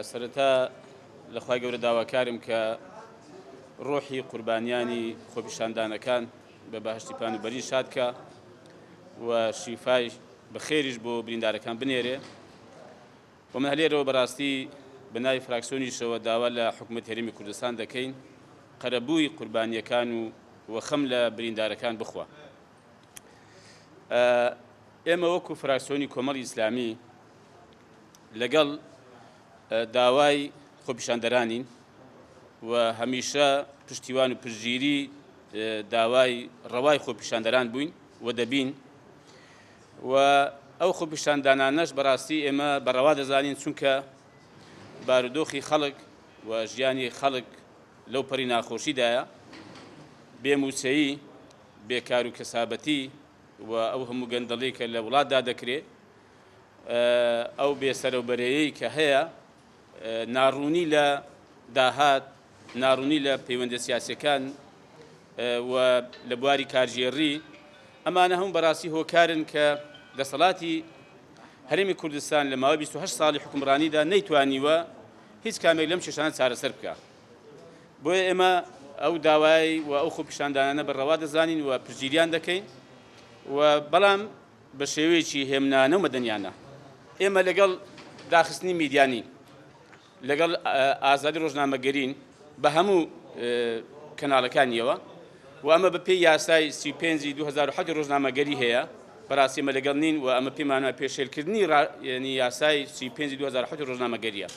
سەرەتا لە خوای گەورە داواکارم کە ڕۆحی قوربانیانی خۆپیشاندانەکان بە بەهشتی پان و بەرین شاد کە و شیفای بەخێریش بۆ بریندارەکان بنێرێ. و من هەلێرەوە بەڕاستی بە ناوی فراکسیۆنیشەوە داوا لە حکوومەت هەرێمی کوردستان دەکەین قەرەبووی قوربانیەکان و خەم لە بریندارەکان بخوا. ئێمە وەکو فراکسیۆنی کۆمەڵی ئیسلامی لەگەڵ داوای خۆپیشاندەرانین و هەمیشە پشتیوان و پشتگیری داوای ڕەوای خۆپیشاندەران بووین و دەبین و ئەو خۆپیشاندانانەش بەڕاستی ئێمە بەڕەوا دەزانین، چونکە بارودۆخی خەڵک و ژیانی خەڵک لەو پەڕی ناخۆشیدایە، بێ مووچەیی، بێکار و کەسابەتی و ئەو هەموو گەندەڵی کە لە وڵاتدا دەکرێ، ئەو بێسەرەوبەرەیەی کە هەیە، ناڕوونی لە داهات، ناڕوونی لە پەیوەندە سیاسیەکان و لە بواری کارگێڕی، ئەمانە هەموو بەڕاستی هۆکارن کە دەسەڵاتی هەرێمی کوردستان لە ماوەی 28 ساڵی حکومڕانیدا نەیتوانیوە هیچ کامێک لەم کێشانە چارەسەر بکە. بۆیە ئێمە ئەو داوای و ئەو خۆپیشاندانانە بە ڕەوا دەزانین و پشتگیریان دەکەین و بەڵام بە شێوەیەکی هێمنانە و مەدەنیانە. ئێمە لەگەڵ داخستنی میدیا نین، لەگەڵ ئازادی ڕۆژنامەگەرین بە هەموو کەناڵەکانیەوە و ئەمە بە پێی یاسای 35 2007 ڕۆژنامەگەری هەیە. بەڕاستی ئێمە لەگەڵ نین و ئەمە پێمانە پێشێلکردنی یاسای 35 2007 ڕۆژنامەگەریە.